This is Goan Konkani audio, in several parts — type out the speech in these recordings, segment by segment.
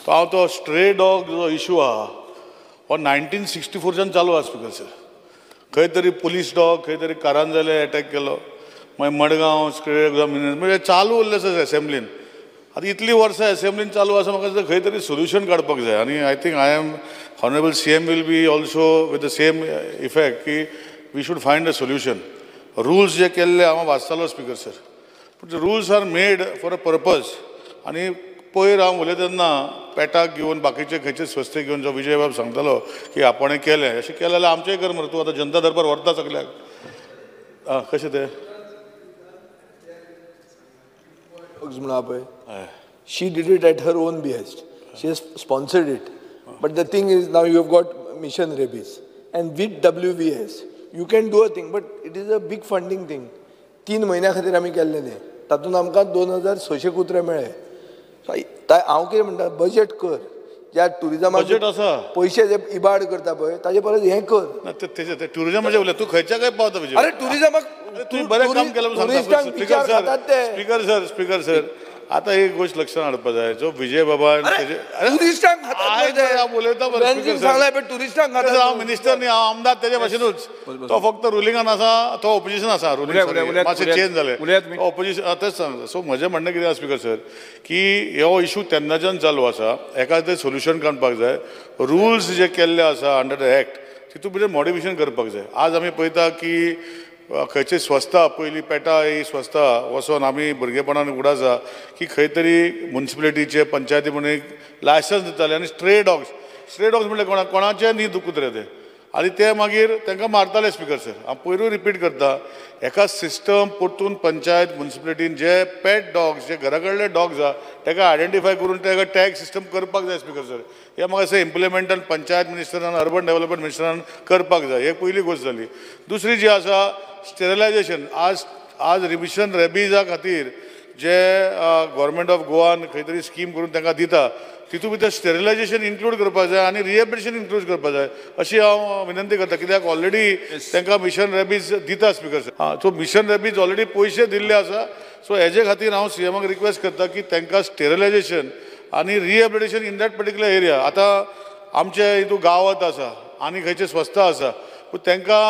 तो हांव तो स्ट्रे डॉग जो इशू आहा हो 1964च्यान चालू आसा स्पीकर सर. खंय तरी पुलीस डॉग खंय तरी कारांजले एटॅक केलो, मागीर मडगांव स्ट्रे म्हणजे चालू उरलें आसा एसेंब्लीन. आतां इतलीं वर्सां एसेंब्लीन चालू आसा, म्हाका दिसता खंय तरी सोल्युशन काडपाक जाय. आनी I think I am honourable CM will be also with the same effect की we should find a solution. Rules जे केल्ले हांव वाचतालो स्पीकर सर, पूण rules are made for a purpose. आनी पयर हांव उलयता तेन्ना पेटाक घेवन बाकीचे खंयचे संस्थे घेवन जो विजय बाब सांगतालो की आपणें केलें, अशें केलें जाल्यार आमचेंय कर मरे, तूं आतां जनता दरबार व्हरता सगल्याक. आं कशें तें म्हणून पळय, she did it at her own behest, she has sponsored it. But the thing is now you have got mission rabies and with WVS you can do a thing, but it is a big funding thing. 3 म्हयन्या खातीर आमी केल्लें तें, तातूंत आमकां 2600 कुत्रे मेळ्ळे. हांव कितें म्हणटा, बजेट कर, ज्या टुरिजमाक बजेट आसा पयशे जे इबाड करता पळय ताजे परस हें कर. टुरिजमाचें उलय, तूं खंयच्या खंय पावता विजय. अरे टुरिजमाक तुवें बरें काम केलें म्हूण सांगता. स्पीकर सर, स्पीकर सर, आतां एक गोश्ट लक्षांत हाडपा जाय, जो विजय बाबान टुरिस्टांक उलयता, हांव मिनिस्टर न्ही, हांव आमदार तेजे भाशेनूच. तो फक्त रुलिंगान आसा, तो ऑपोजिशन आसा, रुलिंग मातशें चेंज जालें ऑपोजिशन, तेंच सांगता. सो म्हजें म्हणणें कितें आसा स्पीकर सर, की हो इशू तेन्नाच्यान चालू आसा, एका तें सोल्युशन काडपाक जाय. रुल्स जे केल्ले आसा अंडर the act तितून भितर मॉडिफिकेशन करपाक जाय. आज आमी पळयता की खंयची संस्था पयलीं पेटा ही संस्था वचोन आमी भुरगेपणान उगडासा की खंय तरी मुन्सिपलिटीचे पंचायती म्हणून एक लायसन्स दिताले आनी स्ट्रे डॉग्स, स्ट्रे डॉग्स म्हणल्यार कोणाचे न्ही कुत्रे ते, आनी ते मागीर तांकां मारताले स्पीकर सर. हांव पयरूय रिपीट करता, एका सिस्टम परतून पंचायत मुन्सिपलिटीन जे पेट डॉग्स जे घरा कडले डॉग्स आहा ताका आयडेंटिफाय करून ताका टॅग सिस्टम करपाक जाय स्पीकर सर. हें म्हाका दिसता इम्प्लिमेंटान पंचायत मिनिस्टरान अर्बन डेवलपमेंट मिनिस्टरान करपाक जाय. हे पयली गोश्ट जाली. दुसरी जी आसा स्टेरिलायजेशन, आज आज रिमिशन रेबीजा खातीर जे गव्हर्मेंट ऑफ गोवान खंय तरी स्कीम करून तांकां दिता, तितून भितर स्टेरिलायजेशन इन्क्लूड करपाक जाय आनी रिहेबिलिटेशन इन्क्लूड करपाक जाय अशी हांव विनंती करता. कित्याक ऑलरेडी तांकां मिशन रेबीज दिता स्पीकर सर. हां, सो मिशन रेबीज ऑलरेडी पयशे दिल्ले आसा. सो हेजे खातीर हांव सीएमाक रिक्वेस्ट करता की तांकां स्टेरिलायजेशन आनी rehabilitation in that particular area. आतां आमचे हितून गांवांत आसा आनी खंयचे संस्था आसा, पूण तांकां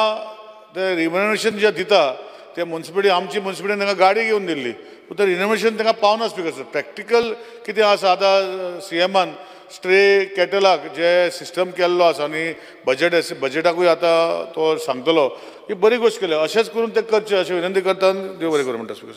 ते रिनोवेशन जे दिता ते मुन्सिपलिटी, आमची मुन्सिपलिटीन तांकां गाडी घेवन दिल्ली, पूण ते रिनोवेशन तांकां पावना स्पीकर सर. प्रॅक्टिकल कितें आसा, आतां सीएमान स्ट्रे कॅटलाक जे सिस्टम केल्लो आसा आनी बजेट बजेटाकूय आतां तो सांगतलो, ही बरी गोश्ट केल्या. अशेंच करून ते करचें अशें विनंती करता. देव बरें करूं म्हणटा स्पीकर सर.